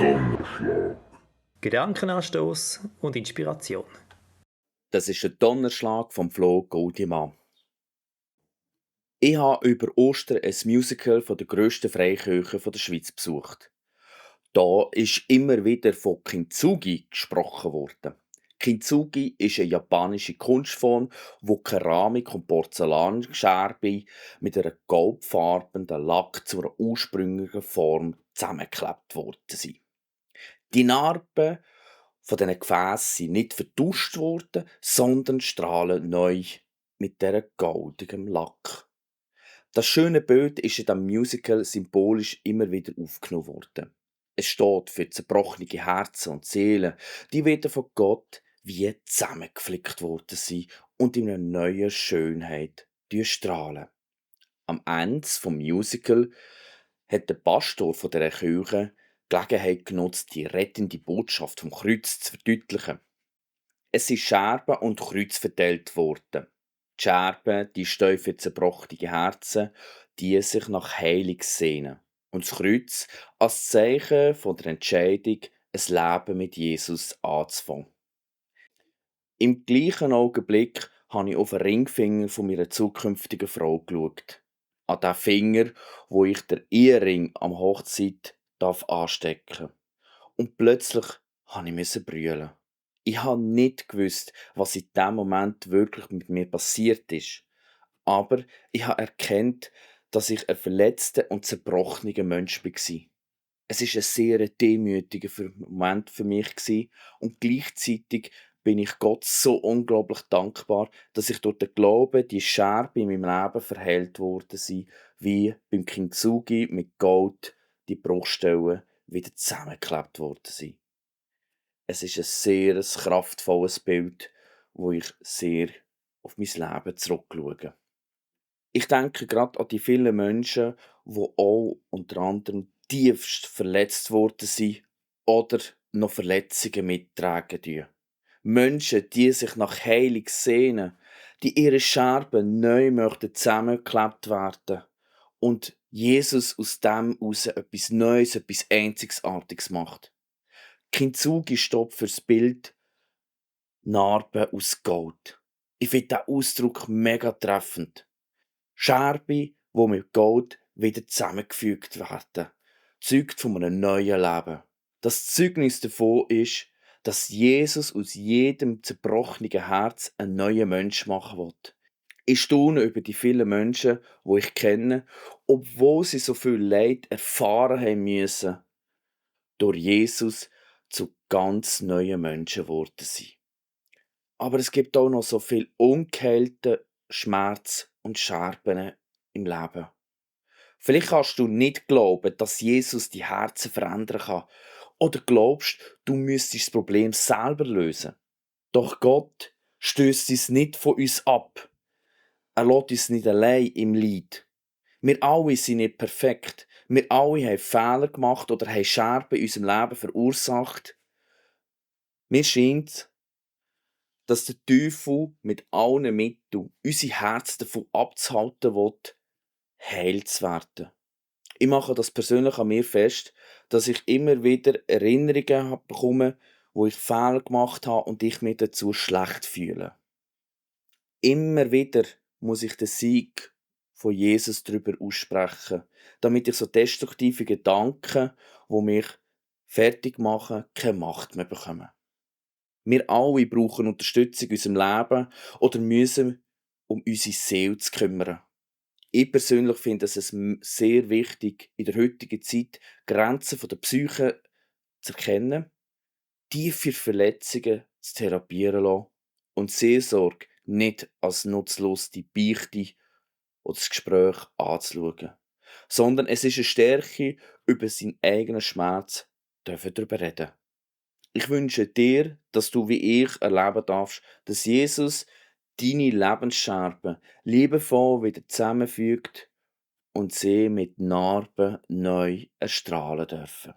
Donnerschlag. Gedankenanstoß und Inspiration. Das ist der Donnerschlag vom Flo Goldimann. Ich habe über Ostern ein Musical von der grössten Freikirche der Schweiz besucht. Da ist immer wieder von Kintsugi gesprochen worden. Kintsugi ist eine japanische Kunstform, wo Keramik und Porzellanscherbe mit einer goldfarbenen Lack zu einer ursprünglichen Form zusammengeklebt worden sind. Die Narben von diesen Gefäßen sind nicht vertauscht worden, sondern strahlen neu mit dieser goldigen Lack. Das schöne Bild ist in diesem Musical symbolisch immer wieder aufgenommen worden. Es steht für zerbrochene Herzen und Seelen, die wieder von Gott wie zusammengeflickt worden sind und in einer neuen Schönheit strahlen. Am Ende des Musicals hat der Pastor von dieser Kirche die Gelegenheit genutzt, die rettende Botschaft vom Kreuz zu verdeutlichen. Es sind Scherben und Kreuz verteilt worden. Die Scherben, die stehen für zerbrochene Herzen, die sich nach Heilung sehnen. Und das Kreuz als Zeichen von der Entscheidung, ein Leben mit Jesus anzufangen. Im gleichen Augenblick habe ich auf den Ringfinger von meiner zukünftigen Frau geschaut. An den Finger, wo ich den Ehering am Hochzeit anstecken darf. Und plötzlich musste ich brüllen. Ich habe nicht gewusst, was in diesem Moment wirklich mit mir passiert ist. Aber ich habe erkannt, dass ich ein verletzter und zerbrochener Mensch war. Es war ein sehr demütiger Moment für mich und gleichzeitig bin ich Gott so unglaublich dankbar, dass ich durch den Glauben die Scherben in meinem Leben verheilt worden sind, wie beim Kintsugi mit Gold die Bruchstellen wieder zusammengeklebt worden sind. Es ist ein sehr kraftvolles Bild, wo ich sehr auf mein Leben zurückschaue. Ich denke gerade an die vielen Menschen, die auch unter anderem tiefst verletzt worden sind oder noch Verletzungen mittragen. Menschen, die sich nach Heilung sehnen, die ihre Scherben neu möchten zusammengeklebt werden und Jesus aus dem heraus etwas Neues, etwas Einzigartiges macht. Kintsugi steht für das Bild Narben aus Gold. Ich finde diesen Ausdruck mega treffend. Scherben, die mit Gold wieder zusammengefügt werden, zeugt von einem neuen Leben. Das Zeugnis davon ist, dass Jesus aus jedem zerbrochenen Herz einen neuen Mensch machen will. Ich staune über die vielen Menschen, die ich kenne, obwohl sie so viel Leid erfahren haben müssen, durch Jesus zu ganz neuen Menschen geworden sind. Aber es gibt auch noch so viel ungeheilten Schmerz und Scherben im Leben. Vielleicht kannst du nicht glauben, dass Jesus die Herzen verändern kann. Oder glaubst, du müsstest das Problem selber lösen. Doch Gott stößt es nicht von uns ab. Er lässt uns nicht allein im Leid. Wir alle sind nicht perfekt. Wir alle haben Fehler gemacht oder haben Scherben in unserem Leben verursacht. Mir scheint, dass der Teufel mit allen Mitteln unsere Herzen davon abzuhalten will, heil zu werden. Ich mache das persönlich an mir fest, dass ich immer wieder Erinnerungen bekomme, wo ich Fehler gemacht habe und ich mich dazu schlecht fühle. Immer wieder muss ich den Sieg von Jesus darüber aussprechen, damit ich so destruktive Gedanken, die mich fertig machen, keine Macht mehr bekomme. Wir alle brauchen Unterstützung in unserem Leben oder müssen um unsere Seele zu kümmern. Ich persönlich finde es sehr wichtig, in der heutigen Zeit Grenzen der Psyche zu erkennen, tiefe Verletzungen zu therapieren lassen und Seelsorge nicht als nutzlose Beichte oder das Gespräch anzuschauen, sondern es ist eine Stärke, über seinen eigenen Schmerz darüber reden. Ich wünsche dir, dass du wie ich erleben darfst, dass Jesus deine Lebensscherben liebevoll wieder zusammenfügt und sie mit Narben neu erstrahlen dürfen.